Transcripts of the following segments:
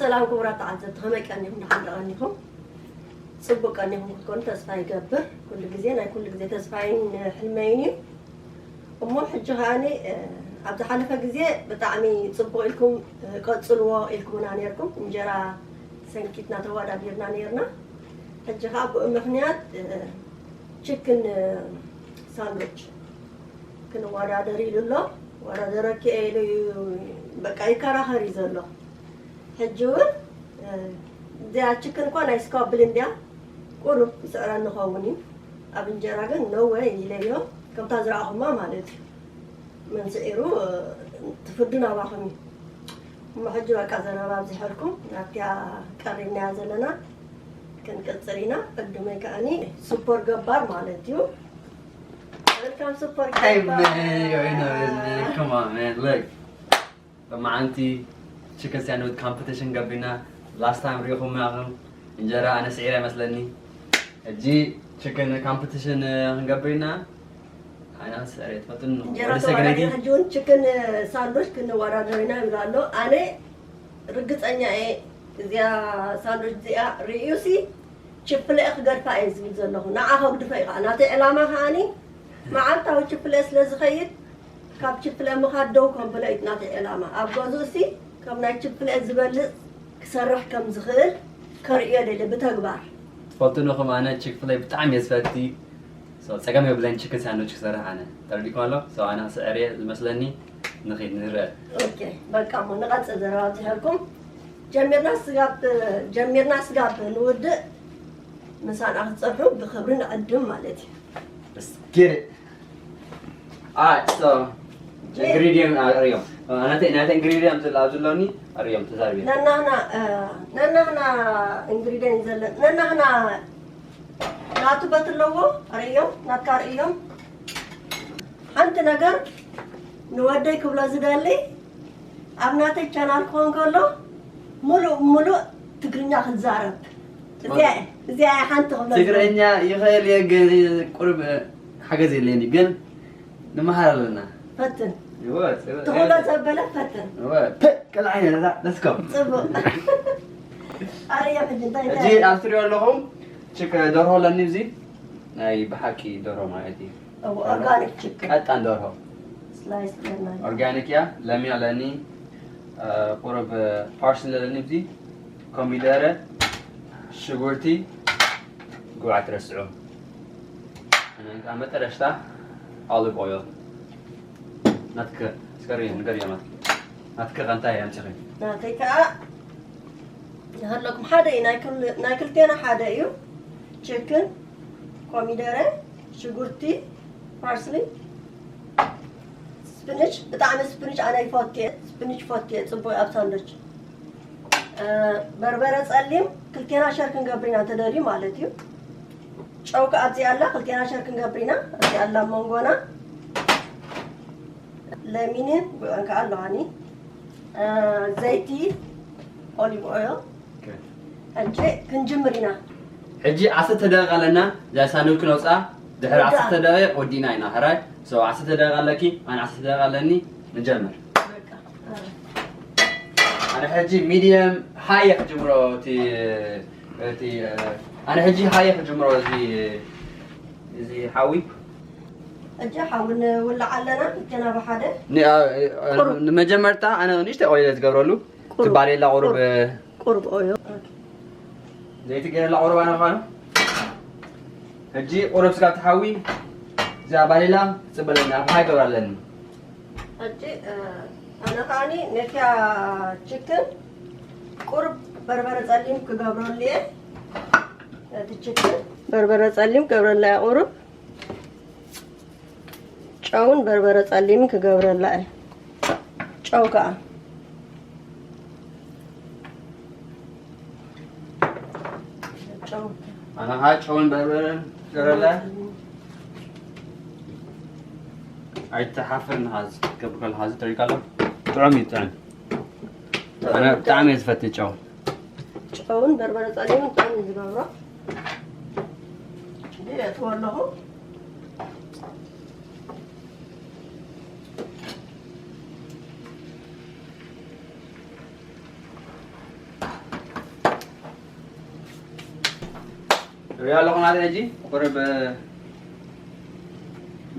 ሰላም ክቡራት ተዓዘብቲ፣ ከመይ ቀኒኹም? ደሓን ዶ ቀኒኹም? ጽቡቕ ቀኒኹም ክትኮኑ ተስፋ ይገብር። ኩሉ ግዜ ናይ ኩሉ ግዜ ተስፋይን ሕልመይን እዩ። እሞ ሕጂ ከኣኒ፣ እ፣ ኣብ ዝሓለፈ ግዜ ብጣዕሚ ጽቡቕ ኢልኩም፣ እ፣ ቀጽልዎ ኢልኩምና ነይርኩም። እንጀራ ሰንኪትና ተወዳዲርና ነይርና። ሕጂ ከኣ ብኡ ምኽንያት፣ እ፣ ችክን፣ እ፣ ሳንዶች ክንወዳደር ኢሉ ኣሎ። ወዳደረኪ እየ ኢሉ እዩ፣ በቃ ይከራኸር እዩ ዘሎ። ሕጂ እውን፣ እ፣ እዚኣ ችክን እኳ ናይ ስካብል እንድያ ቁሩብ ስዕራ ንኸውን እዩ። ኣብ እንጀራ ግን no way ኢለዮ፣ ከምታ ዝረኣኹማ ማለት እዩ። መን ስዒሩ፣ እ፣ ትፍርዱ ናባኹም እዩ። እሞ ሕጂ በቃ ዘረባ ኣብዚሐልኩም፣ ናብቲኣ ቀሪብናያ ዘለና ክንቅጽል ኢና። ቅድመይ ከኣኒ ሱፖር ገባር ማለት እዩ። Welcome ሱፖር Hey ገባር። Man, you already know this, man. Come on, man. Look, ሎማዓንቲ ችክን ሳንድዊች ኮምፒቲሽን ገቢና። Last time ሪኢኹም ኢኹም። እንጀራ ኣነ ስዒረ ይመስለኒ። ሕጂ ችክን ኮምፒቲሽን ክንገብር ኢና። ኣነ ስዒረ ትፈትን እንጀራ ወዲ ሰገነይቲ። ተወዳዲርና ሕጂ እውን ችክን ሳንድዊች ክንወዳደር ኢና ይብል ኣሎ። ኣነ ርግጸኛ እየ እዚኣ ሳንድዊች እዚኣ ርእዩሲ ችፍለ ክገድፋ እየ ዝብል ዘለኹ። ንዓ ከግድፎ እዩ ከዓ። ናተይ ዕላማ ከዓኒ መዓልታዊ ችፍለ ስለ ዝኸይድ ካብ ችፍለ ምኻድ ደው ከብሎ እዩ ናተይ ዕላማ። ኣብ ገዝኡ ሲ ከም ናይ ችፍለ ዝበልጽ ክሰርሕ ከም ዝኽእል ከርእዮ ደለ ብተግባር። ትፈልጡ ንኹም ኣነ ቺክፍለይ ብጣዕሚ እየ ዝፈቲ። So ጸገም የብለይን ችክን ሳንድዊች ክሰርሕ ኣነ። ተረዲእኩም ኣሎ? So ኣነ ክስዕር እየ ዝመስለኒ። ንኺድ ንርአ። ኦኬ፣ በቃ እሞ ንቐጽል ዘረባ ኣብዚሐልኩም። ጀሚርና ስጋብ፣ ጀሚርና ስጋብ ንውድእ ምሳና ክትጸንሑ ብኽብሪ ንዕድም ማለት እዩ። Let's get it. Alright, so ingredient ኣርእዮም። ናተ ናተ ingredient ዝላ ኣብዚ ሎኒ ኣርእዮም ተዛርቢ። ነናህና፣ እ፣ ነናህና ኢንግሪዲየንት ዘለን፣ ነናህና ናቱ በት ኣለዎ። ኣርእዮም፣ ናትካ ኣርእዮም። ሓንቲ ነገር ንወደይ ክብሎ ዝደሊ፣ ኣብ ናተይ ቻናል ክኾን ከሎ፣ ሙሉእ፣ ሙሉእ ትግርኛ ክዛረብ። እዚኣ፣ እዚኣ እያ ሓንቲ ክብሎ ዝደሊ። ትግርኛ ይኽእል እየ፣ ግን ቁሩብ ሓገዝ የለኒ፣ ግን ንመሃር ኣለና። ፈትን። ይወት፣ ይወት። ትኽእሎ ዘበለ ፈትን። ይወት። ፕ፣ ቀልዓይ ነዛ፣ let's go። ጽቡቕ። ኣርእዮም ሕጂ እንታይ፣ ሕጂ እንታይ? ኣብ ትሪኦ ኣለኹም፣ ችክ ደርሆ ኣለኒ፣ እዚ ናይ ብሓቂ ደርሆ ማለት እዩ። እዎ፣ ኦርጋኒክ ችክን። ቀጣን ደርሆ። ስላይስ ጌርና። ኦርጋኒክ እያ። ለሚን ኣለኒ፣ እ፣ ቁሩብ ፓርስሊ ኣለኒ፣ እዚ ኮሚደረ፣ ሽጉርቲ፣ ግብኣት ረስዑ። ኣብ መጠረሽታ ኦሊቭ ኦይል። ናትከ፣ እስከ ርእዮ፣ ንገርዮ ናትከ። ናትከ ከ እንታይ ኣምጺኺ? ናተይ ከኣ ዝሃለኩም ሓደ እዩ፣ ናይ ክል-፣ ናይ ክልቴና ሓደ እዩ። ችክን፣ ኮሚደረ፣ ሽጉርቲ፣ ፓርስሊ፣ ስፕንጅ፣ ብጣዕሚ ስፕንጅ ኣነ ይፈትየ፣ ስፕንጅ ፈትየ፣ ጽቡቕ ኣብ ሳንድዊች። እ፣ በርበረ ጸሊም ክልቴና ሸር ክንገብር ኢና እንተደልዩ ማለት እዩ። ጨው ከኣ ኣብዚኣ ኣላ፣ ክልቴና ሸር ክንገብር ኢና። ኣብዚኣ ኣላ መንጎና። ለሚንን ጉዕን ከኣ ኣለዋኒ። እ፣ ዘይቲ፣ ኦሊቭ ኦይል። ኦኬ። ሕጂ ክንጅምር ኢና። ሕጂ ዓሰርተ ደቂቃ ኣለና፣ እዛ ሳንዱች ክነውፅኣ። ድሕሪ ወዳእ። ዓሰርተ ደቂቕ ወዲእና ኢና። ሕራይ? ሶ፣ ዓሰርተ ደቂቃ ኣለኪ፣ ኣነ ዓሰርተ ደቂቃ ኣለኒ። ንጀምር። በቃ። ኣነ ሕጂ ሚድየም ሃይ ክጅምሮ እቲ፣ እቲ፣ ኣነ ሕጂ ሃይ ክጅምሮ እዚ፣ እዚ ሓዊ። ሕጂ ሓዊ ንውልዕ ኣለና፣ እጀና ብሓደ። ን-፣ ኣ-፣ ቁሩብ። ንመጀመርታ ኣነ ንእሽተይ ኦይል ዝገብረሉ፣ ቁሩብ። እቲ ባሬላ ቁሩብ፣ ቁሩብ። ቁሩብ ኦይል። ዘይቲ ገይረላ ቁሩብ ኣነ ኳኑ። ሕጂ ቁሩብ ስጋብ ትሓዊ፣ እዚኣ ባሬላ ትጽበለኒ፣ ኣብ ሃይ ገብራ ኣለኒ። ሕጂ፣ እ፣ ኣነ ከኣኒ ነቲያ ችክን ቁሩብ በርበረ ጸሊም ክገብረሉ እየ። ነቲ ችክን በርበረ ጸሊም ክገብረላ እየ ቁሩብ። ጨውን በርበረ ጸሊምን ክገብረላ እየ። ጨው ከኣ። ጨው። ኣነ ኸዓ ጨውን በርበረን ገረላ። ኣይተሓፍርን ኸዓ እዚ ክትገብር ከለኻ እዚ ትሪኢ ከሎ ጥዑም እዩ፣ ጥዑም። ኣነ ብጣዕሚ እየ ዝፈቲ ጨው። ጨውን በርበረ ጸሊምን ብጣዕሚ እዩ ዝገብሮ። እንዲ የእትዎ ኣለኹ። ሪኣ ኣለኹ ማለት ሕጂ ቁርብ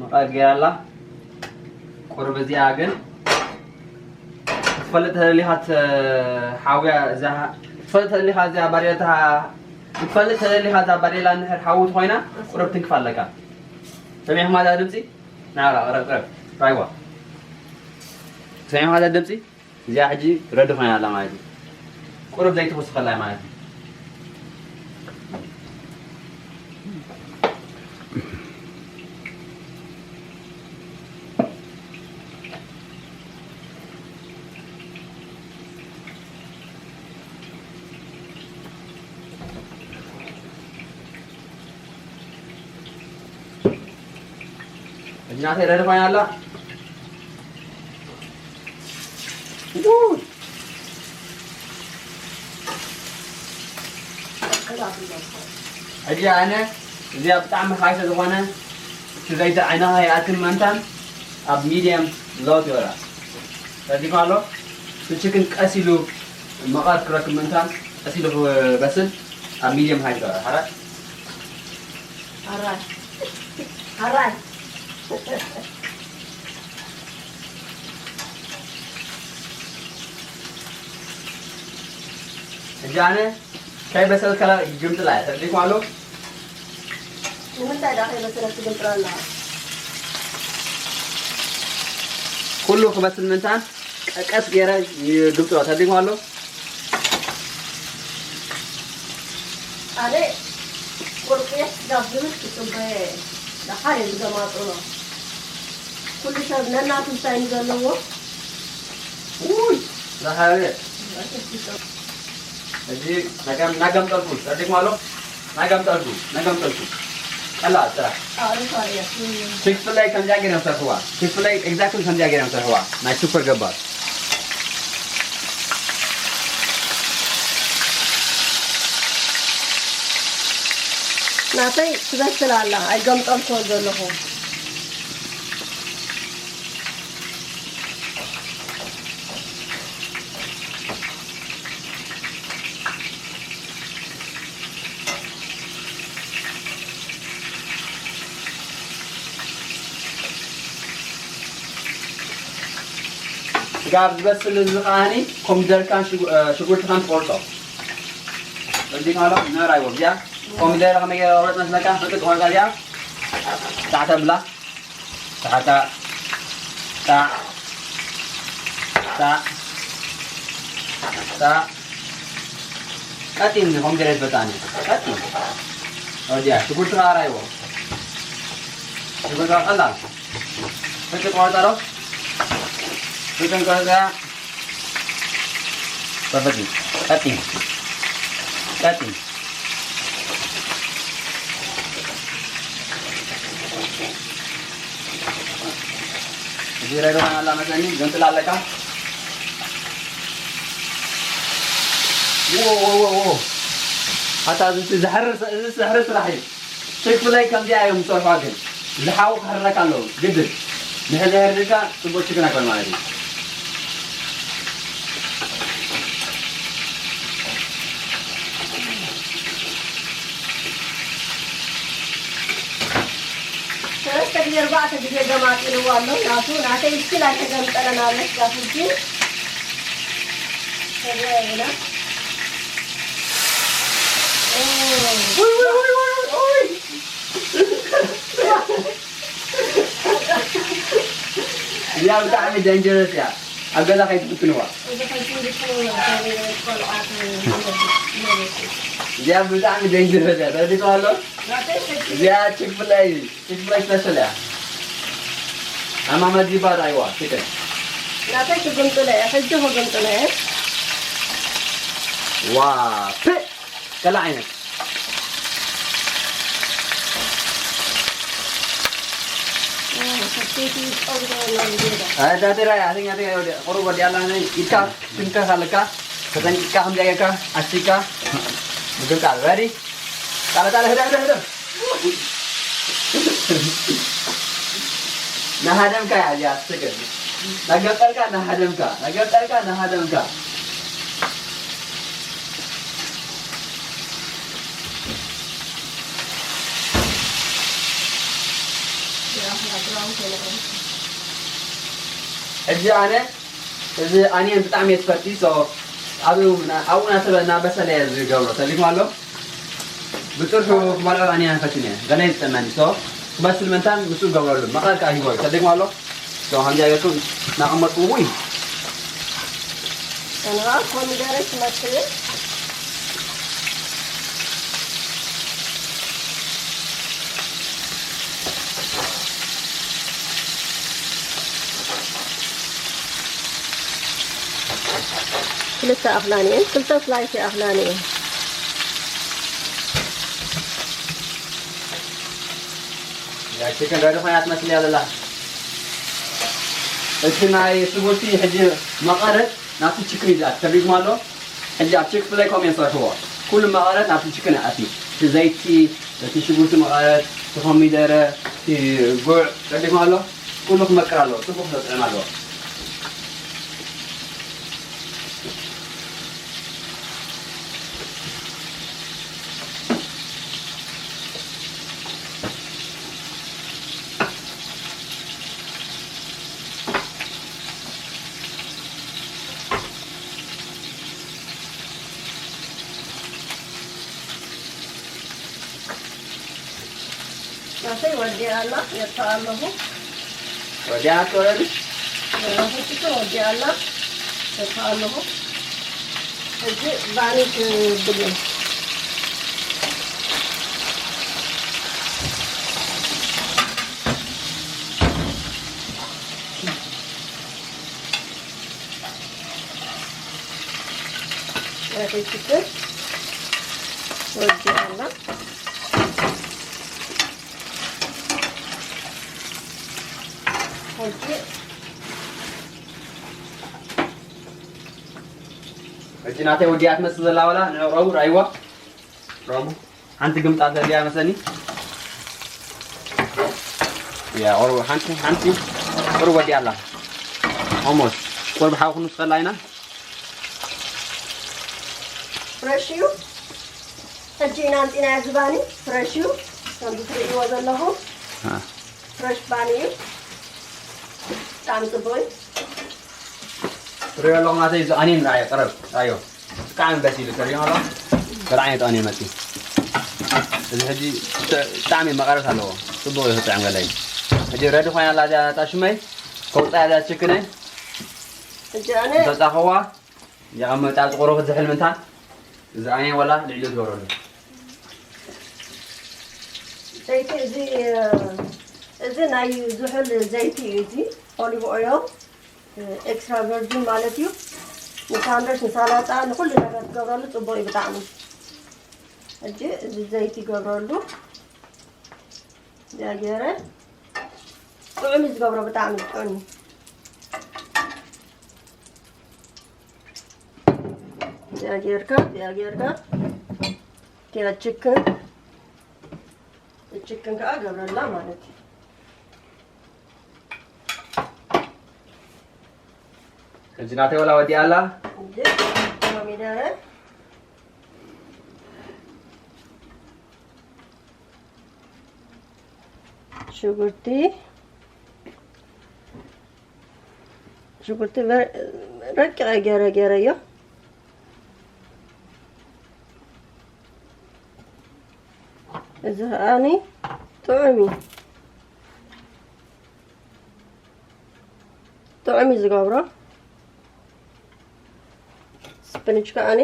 መቐር ገይራ ኣላ። ቁርብ እዚኣ ግን ክትፈልጥ ተደሊኻ ት-፣ ሓውያ እዛ ክትፈልጥ ተደሊኻ እዛ ባዴላ እታ ክትፈልጥ ተደሊኻ እዛ ባዴላ እንድሕር ሓዊ ተኾይና ቁርብ ትንክፍ ኣለካ። ሰሚዕኹም ኣዛ ድምፂ? ናራ ቅረብ ቅረብ ራይዋ። ሰሚዕኹም ኣዛ ድምፂ? እዚኣ ሕጂ ረዲ ኮይና ኣላ ማለት እዩ። ቁሩብ ዘይትኹስ ከላ ማለት እዩ። እጅናተይ ረዲ ኮይና ኣላ። ውይ። ሕጂ ኣነ እዚኣ ብጣዕሚ ሓይሰ ዝኾነ እቲ ዘይቲ ዓይንኻ ይኣትን መንታን ኣብ ሚድየም ሎው ትበላ። ረዲኻ ኣሎ። እቲ ችክን ቀስ ኢሉ መቐር ክረክብ መንታን ቀስ ኢሉ ክበስል ኣብ ሚድየም ሃይ ትበላ። ሓራይ? ሓራይ። ሓራይ። ሕጂ ኣነ ከይበሰል ከላ ግምጥላ እየ። ተረዲእኩም ኣሎ? ንምንታይ ደኣ ከይበሰለት ትግምጥላ ኣለኻ? ኩሉ ክበስል ምንታን ቀስ ገይረ ይግምጥሎ። ተረዲእኩም ኣሎ? ኣነ ቁርጥየት ስጋብ ዝብል ክጽበዮ እየ። ደሓር እየ ዝገማጥሎ። ኩሉ ሰብ ነናቱ ስታይል ዘለዎ። ውይ፣ ደሓር እየ። ሕጂ ናገም-፣ ናገምጠልኩ፣ ጸዲቅ ማሎ፣ ናገምጠልኩ፣ ናገምጠልኩ። ቀላል ስራሕ። ኣሪፍ፣ ኣሪፍ። ቺክ ፍላይ ከምዚኣ ገይሮም ሰርሕዋ። ቺክ ፍላይ ኤግዛክትሊ ከምዚኣ ገይሮም ሰርሕዋ። ናይ ሱፐር ገባር። ናተይ ትበስል ኣላ፣ ኣይገምጠልኩን ዘለኹ። ስጋብ ዝበስል እዚ ከዓኒ ኮሚደርካን ሽጉ-፣ እ፣ ሽጉርትኻን ትቆርጾ። በዚ ማለት ነራይ ወግያ ኮሚደር ከመይ ገይረ ቆረጽ መስለካ? ፍጥጥ ቆርጻ እዚኣ። ጣዕ ተብላ። ጣዕ፣ ጣዕ፣ ጣዕ፣ ጣዕ፣ ጣዕ። ቀጢን ኮሚደር ዝበጣኒ። ቀጢን። ወዲያ፣ ሽጉርቲ ኸዓ ራይዎ። ሽጉርቲ ኸዓ ቀላል። ፍጥጥ ቆርጻ ዶ? ፍጥጥ ቆርጻ። በፈዲ ቀጢን ቀጢን። እዚ ረዶ ኣላ መሰኒ ገንጥል ኣለካ። ዎ፣ ዎ፣ ዎ፣ ዎ። ኣታ እዚ ዘሕርር፣ እዚ ዘሕርር ስራሕ እዩ። ቺክ ፍላይ ከምዚኣ እዮም ዝሰርሑዋ፣ ግን ዝሓዊ ክሕረካ ኣለዎ ግድን። ንሕዚ ሕርድካ ጽቡቕ ችክን ኣይኮን ማለት እዩ። ሰለስተ ግዜ ኣርባዕተ ግዜ ገማጢልዎ ኣሎ። ናቱ ናተይ ስቲል ኣይተገምጠለን ኣሎ። ስጋ ፍጂ ተግባይ ኢና። ኦ። ውይ፣ ውይ፣ ውይ፣ ውይ፣ ውይ። እዚኣ ብጣዕሚ ደንጀረስ እያ። ኣብ ገዛ ከይትፍትንዋ። እዚኣ ብጣዕሚ ደንጀረስ እያ። ተረዲእኩም ኣሎ? እዚኣ ቺክ ፍላይ፣ ቺክ ፍላይ ስፔሻል እያ። ኣማማ ዲባ ራይዋ፣ ቺክን። ናተይ ክግምጥሎ እየ፣ ሕጂ ክግምጥሎ እየ። ዋ፣ ፕ! ገለ ዓይነት። እ፣ ሰተይቲ ጸጉሪ ነው እንዴ? ኣይ፣ ዳዴራ፣ ኣይ ቲንክ፣ ኣይ ቲንክ፣ ወዲ-፣ ቁሩብ ወዲኣ ኣላ፣ ኢድካ ትንከፍ ኣለካ፣ ተጠንቂቕካ፣ ከምዚኣ ጌርካ፣ ኣስቲካ፣ ምግምጣል። ሬዲ? ጣለ፣ ጣለ፣ ህደም፣ ህደም፣ ህደም። ናሃደምካ እያ እዚኣ ትስክር። ናገምጠልካ ናሃደምካ፣ ናገምጠልካ ናሃደምካ። ሕጂ ኣነ እዚ ኣንየን ብጣዕሚ እየ ዝፈቲ። ሶ ኣብኡ ኣብኡ እናሰበ እናበሰለ እየ ዝገብሮ። ተሊኩም ኣሎ ብጥርሑ ክመልኦ ኣንየን ፈቲነ ገለ ይዝጠመኒ። ሶ ክበስል ምእንታን ምስኡ ገብረሉ መቐር ከዓ ሂቦ እዩ። ተሊኩም ኣሎ ሶ ከምዚ ኣየርኩም እናቐመጥኩ ውይ እነሆ ኮሚደረ ትመስል። ክልተ ኣኽላን እየን፣ ክልተ ስላይስ ኣኽላን እየን። ያቺ ከንዳሪ ኮይና ትመስል ያለላ እቲ ናይ ሽጉርቲ ሕጂ መቐረት ናብቲ ችክን እዩ ዝኣቲ ተሪጉም ኣሎ። ሕጂ ኣብ ችክ ፍለይ ከምኡ እዮም ዝሰርሕዎ። ኩሉ መቐረት ናብቲ ችክን ይኣቲ። እቲ ዘይቲ፣ እቲ ሽጉርቲ መቐረት፣ እቲ ኮሚደረ፣ እቲ ጉዕ ተሪጉም ኣሎ። ኩሉ ክመቅር ኣለዎ። ጽቡቕ ክጥዕም ኣለዎ። ናተይ ወዲኣ ኣላ የጥፋ ኣለኹ። ወዲኣ ትወረዱ ናተይ ሽቶ ወዲኣ ኣላ የጥፋ ኣለኹ። ሕጂ ባኒ ክብል እየ። ናተይ ሽቶ ወዲኣ ኣላ። ሕጂ ሕጂ ናተይ ወዲኣ ትመስል ዘላ ዋላ ንዕቕረቡ ራይዋ ሮሙ ሓንቲ ግምጣ ዘድልያ መሰኒ ያ ኦሮ ሓንቲ ሓንቲ ቁሩብ ወዲኣ ኣላ ኦሞስ ቁሩብ ሓው ክንውስኸላ ኢና ፍረሽ እዩ። ሕጂ ኢና ኣምፂናዮ ዝባኒ ፍረሽ እዩ። ከምዚ ትርእይዎ ዘለኹም ፍረሽ ባኒ እዩ። ብጣዕሚ ፅቡቅ እዩ። ትሪኦ ኣለኹም ናተይ እዚ ኣኔን ራዮ ቅረብ ራዮ ብጣዕሚ ደስ ኢሉ ተሪኦ ኣሎ። ገለ ዓይነት ኣኔን መፅዩ። እዚ ሕጂ ብጣዕሚ መቐረት ኣለዎ። ፅቡቅ እዩ ክጥዕም ገለ እዩ። ሕጂ ረዲ ኮይና ኣላ እዚኣ እታ ሽመይ ከውፃያ እዚኣ ትሽክነይ ሕጂ ኣነ እንተፃኸዋ እዚኣ ካብ መፃ ዝቆረኹ ዝሕል ምንታ እዚ ኣኔን ወላ ልዕሊ ትገብረሉ። ዘይቲ እዚ እዚ ናይ ዝሑል ዘይቲ እዩ። እዚ ኦሊቭ ኦይል ኤክስትራ ቨርጂን ማለት እዩ። ንሳንዶች ንሳላጣ ንኩሉ ነገር ትገብረሉ ፅቡቅ እዩ ብጣዕሚ። ሕጂ እዚ ዘይቲ ይገብረሉ እዚኣ ገይረ ጥዑም እዩ ዝገብሮ ብጣዕሚ ጥዑም እዩ። እዚኣ ጌርካ እዚኣ ጌርካ እቲኣ ችክን ችክን ከዓ ገብረላ ማለት እዩ። ሕጂ ናተይ ወላ ወዲኣ ኣላ እንጂ ኮሚደረ ሽጉርቲ ሽጉርቲ ረቂቐ ገይረ ገይረዮ። እዚ ከዓኒ ጥዑም እዩ። ጥዑም እዩ ዝገብሮ። ስፕንጅ ከዓኒ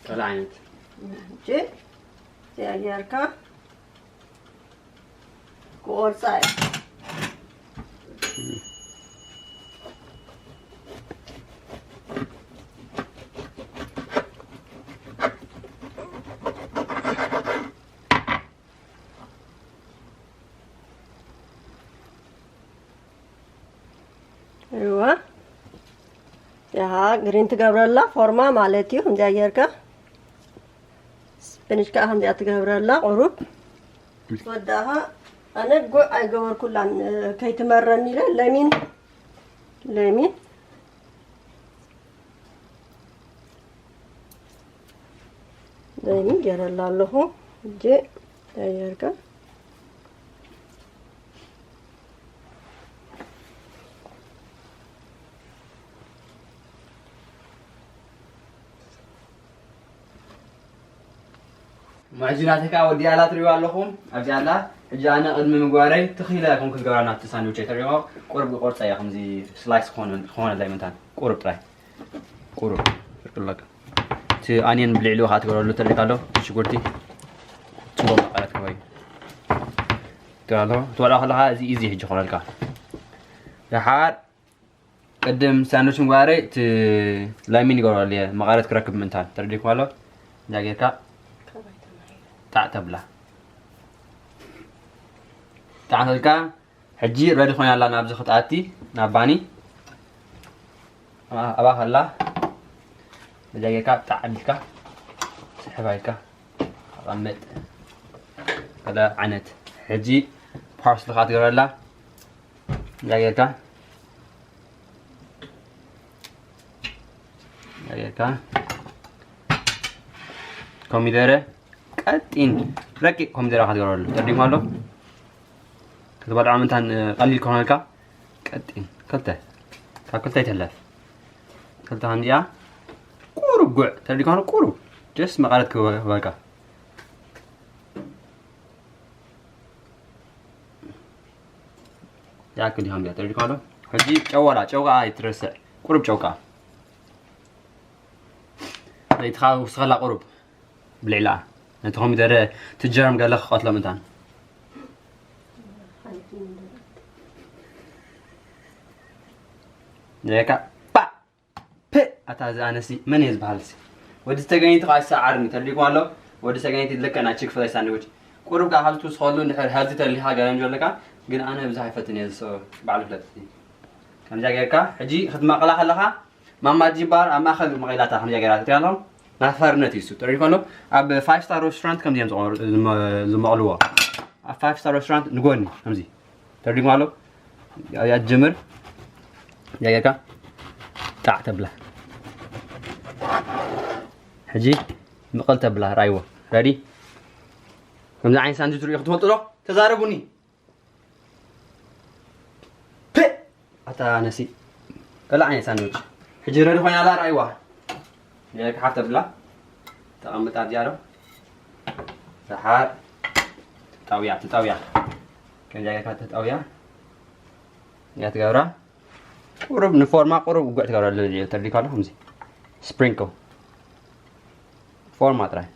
ካልእ ዓይነት እጂ እዚኣ ጌርካ ክቆርፃ እየ። እዋ ያሃ ግሪን ትገብረላ ፎርማ ማለት እዩ። ከምዚኣ ጌርካ ስፕንጅ ከዓ ከምዚኣ ትገብረላ ቁሩብ ወዳኻ ኣነ ጉዕ ኣይገበርኩላን ከይትመረኒ ኢለ ለሚን ለሚን ለሚን ገይረላ ኣለኹ። እጀ ተየርካ መዕጂ ናተይ ከዓ ወዲኣ ኣላ ትሪእዋ ኣለኹም። ኣብዚኣ ኣላ። ሕጂ ኣነ ቅድሚ ምግባረይ ትኺለ ከም ክትገብራ ናብቲ ሳንድዊች እየ ተሪእዎ። ቁርብ ቆርፀ እያ ከምዚ ስላይስ ክኾነ- ክኾነለይ ምንታን። ቁርብ ጥራይ። ቁርብ። ፍርቅለካ። እቲ ኣንየን ብልዕሊኡ ከዓ ትገብረሉ ተሪካ ኣሎ። ሽጉርቲ። ጽቡቅ መቐረት ክበዩ። ትበልዖ ከለኻ እዚ ኢዚ ሕጂ ክኾነልካ። ደሓር ቅድም ሳንዱች ምግባረይ እቲ ለሚን ይገብረሉ እየ፣ መቐረት ክረክብ ምእንታን። ተረዲእኩም ኣሎ? እዛ ጌርካ ጣዕ ተብላ። ጣዕ ተብልካ፣ ሕጂ ረዲ ኮይና ኣላ ናብዚ ክትኣቲ፣ ናብ ባኒ። ኣባ ከላ፣ እዛ ጌርካ ጣዕ ኣቢልካ፣ ስሕብ ኣቢልካ፣ ኣቐምጥ። ከላ ዓይነት። ሕጂ ፓርስሊ ካ ትገብረላ። እዛ ጌርካ፣ እዛ ጌርካ፣ ኮሚደረ ቀጢን ረቂቕ ኮሚደረ ካ ትገብረሉ። ተርዲሙ ኣሎ። ክትበልዖ ምንታን ቀሊል ክኾነልካ ቀጢን። ክልተ። ካብ ክልተ ይትሕለፍ። ክልተ ከምዚኣ ቁሩብ ጉዕ። ተርዲሙ ኣሎ ቁሩብ። ጀስት መቐረት ክበልካ። ይኣክል ይኸውን እያ። ተረዲእካ ዶ? ሕጂ ጨው ዋላ፣ ጨው ከኣ ኣይትረስዕ። ቁሩብ ጨው ከኣ። ለይትኻ ውስኸላ ቁሩብ። ብልዕላ። ነቲ ኮሚደረ፣ እቲ ጀርም ገለ ክቐትሎ ምእንታን። ደቃ፣ ፓ! ፕ! ኣታ እዚ ኣነሲ መን እየ ዝበሃልሲ? ወዲ ተገኘቲ ከዓ ይሰዓርኒ፣ ተርዲእኩም ኣሎ? ወዲ ተገኘቲ ልክዕ ናይ ቺክ ፍላይ ሳንድዊች። ቁሩብ ከዓ ካብ ትውስኸሉ እንድሕር ሄልቲ ተሊኻ ገለ እንጆ ኣለካ፣ ግን ኣነ ብዝሕ ኣይፈትን እየ፣ so ባዕሉ ፍለጥ። ከምዚኣ ጌርካ፣ ሕጂ ክትመቕላ ከለኻ፣ ማማ ጂባር ኣብ ማእኸል መቒላታ ከምዚኣ ጌራ ትሪኣ ኣለኹም? ናፋርነት እዩ እሱ። ተርዲእኩም ኣሎ? ኣብ ፋይቭ ስታር ሬስቶራንት ከምዚ እዮም ዝቐሩ-፣ ዝመ-፣ ዝመቕልዎ። ኣብ ፋይቭ ስታር ሬስቶራንት ንጎኒ ከምዚ። ተርዲእኩም ኣሎ? እያ ትጅምር። እያ ጌርካ ጣዕ ተብላ። ሕጂ ምቕል ተብላ፣ ራይዎ። ረዲ? ከምዚ ዓይነት ሳንዱች ትርእዩ ክትፈልጡ ዶ? ተዛረቡኒ። ፕ! ኣታ ነሲ። ካልእ ዓይነት ሳንዱች። ሕጂ ረዲ ኮይና ኣላ፣ ራይዋ። ጌርካ ሓፍ ተብላ። ተቐምጣ ኣብዚኣ ዶ? ሰሓር። ትጣውያ፣ ትጣውያ። ከምዚኣ ጌርካ ትጣውያ። እያ ትገብራ። ቁሩብ ንፎርማ ቁሩብ ውግዕ ትገብረሉ እየ፣ ተርዲእካ ኣሎ፣ ከምዚ። ስፕሪንክል። ፎርማ ጥራይ።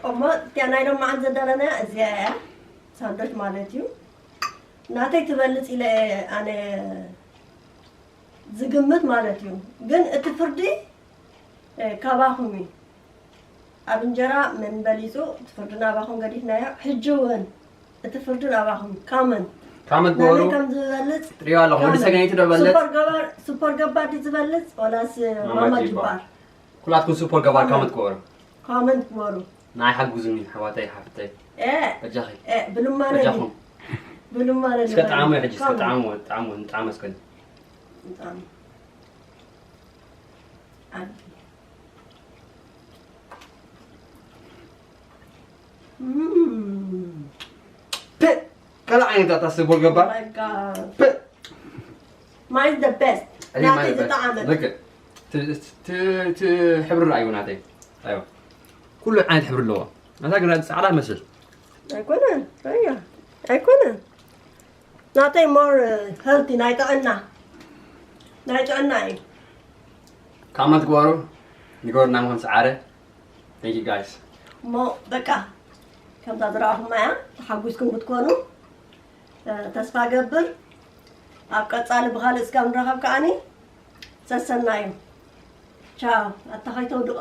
እሞ እቲኣ ናይ ሎማዓንቲ ዘዳለናያ እዚኣ እያ። ሳንዶች ማለት እዩ። ናተይ ትበልጽ ኢለ ኣነ ዝግምት ማለት እዩ። ግን እቲ ፍርዲ፣ እ፣ ካባኹም እዩ። ኣብ እንጀራ መን በሊጹ፣ እቲ ፍርዲ ናባኹም ገዲፍናዮ። ሕጂ እውን እቲ ፍርዲ ናባኹም እዩ። ካመንት። ካመንት ናመን ግበሩ። ከም ዝበልጽ ሪኦ ኣለኹም። ወዲ ካመንት። ሰገነይቲ ዶ በለጽ? ሱፐር ገባር-፣ ሱፐር ገባር ድዩ ዝበልጽ ወላስ ማማ ማማ ጂባር? ጂባር? ኩላትኩም ሱፐር ገባር ካመንት። ካመንት ግበሩ። ካመንት ግበሩ። ንዓይ ሓግዙኒ፣ ኣሕዋተይ፣ ሓፍተይ። ኤ፣ በጃኺ። ኤ፣ ብልማነ በጃኹም። ድዩ? ብልማነ እስከ ድዩ? ጣዕሙ ሕጂ፣ እስከ ካመንት። ጣዕሙ፣ ጣዕሙ፣ ንጣዕም እስከ። ንጣዕም። ዓቢ። እም። ፕ! ካልእ ዓይነት ኣታ ሱፐር ገባር? Oh my God። ፕ! Mine is the best። እኔ ናተይ ማለት ዝጠዓመት። ልክ ት-፣ ት-፣ ት-፣ ሕብሪ ረኣዩ ናተይ። ኣዮ። ኩሉ ዓይነት ሕብሪ ኣለዎ። ናታ ግን ጻዕዳ መስል። ኣይኮነን። ኣያ። ኣይኮነን። ናተይ ሞር ሄልቲ፣ ናይ ጥዕና። ናይ ጥዕና እዩ። ካመንት ግበሩ። ንገሩና መኾን ሰዓረ። Thank you, guys። እሞ በቃ ከምዛ ዝረኣኹማ እያ። ተሓጒስኩም ክትኮኑ፣ እ፣ ተስፋ ገብር። ኣብ ቀጻሊ ብኻልእ እስካብ ንራኸብ ከኣኒ ሰሰናዩ። ቻው። ኣታ ከይተውድቖ።